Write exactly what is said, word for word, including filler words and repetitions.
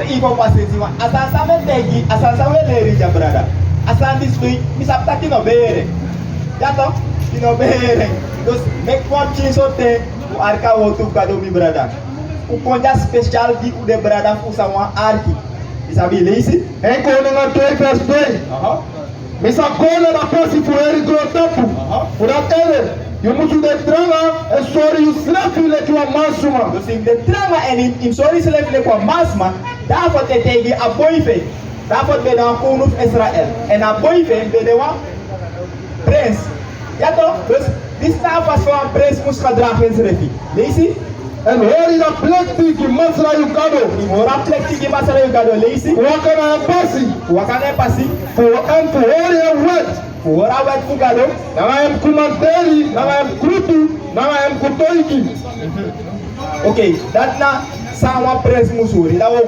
Ivo pasensi wan. A sani san mi e taigi, a sani san wi e leri dya, brada. A sani disi, mi sabi taki yu no ben yere. Ya tok, yu no ben yere. Dus meki wan pikin sortu ten, un arki a wortu fu Gado, mi brada. Un kon dya spesial gi un den brada fu un san wani arki. Yu sabi, leisi. Een Koningen twee vers twee. Aha. Mi sa go na a pasi fu heri grontapu. Aha. Fu dati ede, yu musu de tranga èn sori yusrefi leki wan mansma. Dus yu de tranga èn yu, yu sori yusrefi leki wan mansma. David e taigi a boi fu en. David ben de wan kownu fu Israel. Èn a boi fu en ben de wan prins. Ya tok, dus disi na a fasi fa wan prins musu gedragi ensrefi. Leisi. Èn hori a plekti gi Masra yu Gado. Hori a plekti gi Masra yu Gado, leisi. Waka na en pasi. Waka na en pasi. Fu, èn fu hori en wet. Fu hori a wet fu Gado. Nanga en komanderi, nanga en krutu, nanga en kotoigi. Oké, dati na san wan prins musu hori. Dati wan